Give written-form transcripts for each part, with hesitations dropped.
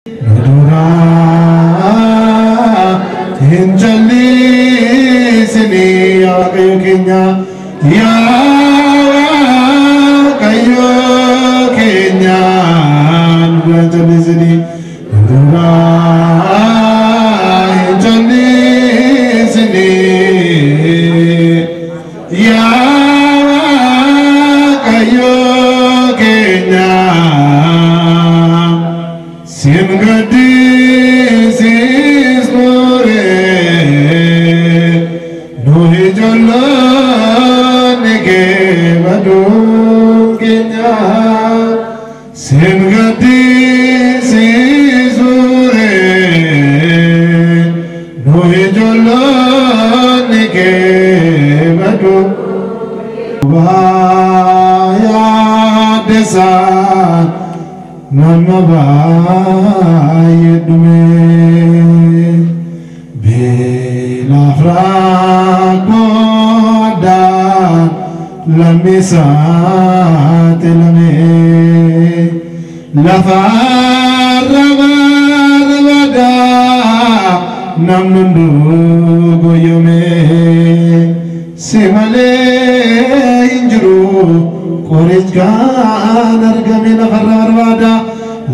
Nu duraa hin jallisinii yaa Waaqayyo keenya, yaa Waaqayyo keenya, nu duraa hin jallisinii, nu duraa hin jallisinii yaa Waaqayyo keenya. Sin gaddisiisnure nu ijoollonni kee baduun keenya. Sin gaddisiisure nu ijoollonni kee baduun. Yaaddesaa nama baay'ee dhume, beelaaf rakkoo addaan lammii saaxilame, lafarra barbaada namni hunduu goyyome, si malee hin jiru qorichi kan argame. Lafarra barbaada,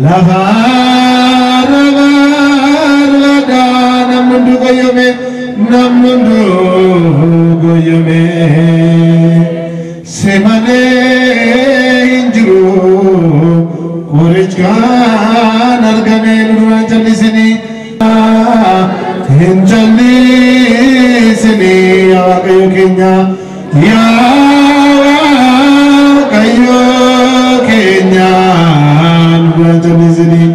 lafarra barbaada namni hunduu goyyome, namni hunduu goyyome, si malee hin jiru qorichi kan argame. Nu duraan jallisinii, hin jallisinii yaa Waaqayyo keenya, yaa Waaqayyo keenya, nu duraan jallisinii,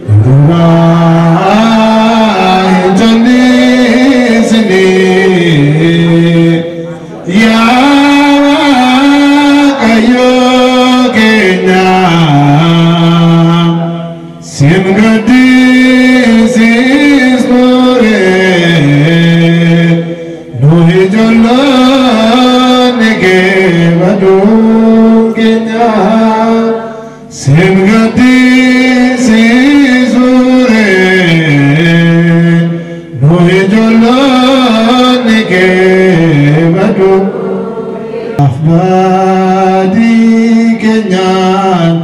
nu duraa hin jallisinii yaa Waaqayyo keenya. Sin gaddisiisnure nu ijoollonni kee baduun keenya. Sin gaddisiisure nu ijoollonni kee baduun. Afbaadii keenyaan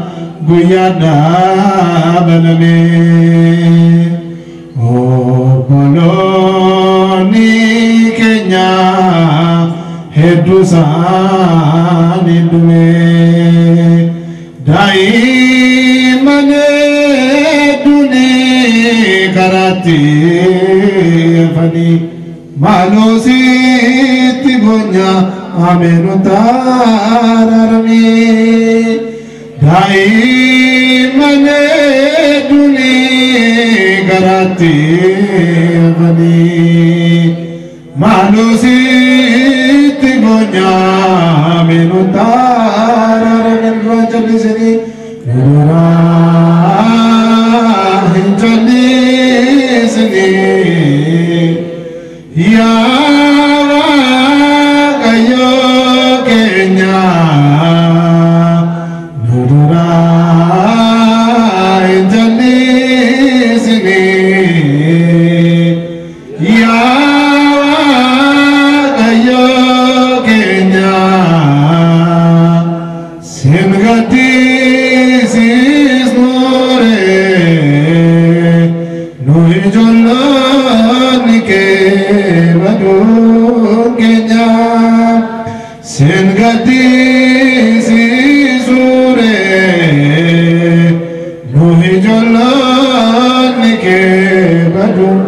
guyyaan dhaabaname, obboloonni keenya hedduu isaanii dhume, daa'imman hedduun karaatti hafanii, maaloo sitti bonya ameenu taararamii. Daa'imman hedduun karaatti hafanii, maaloo sitti bonya ameenu taararamii. Dura jallisinii, duraa hin jallisinii yaa Waaqayyo keenya, nu duraa hin jallisinii yaa Waaqayyo keenya. Sin gaddisiisnure nu ijoollonni kee baduun keenya. Sin gaddisiisure nu ijoollonni kee baduun.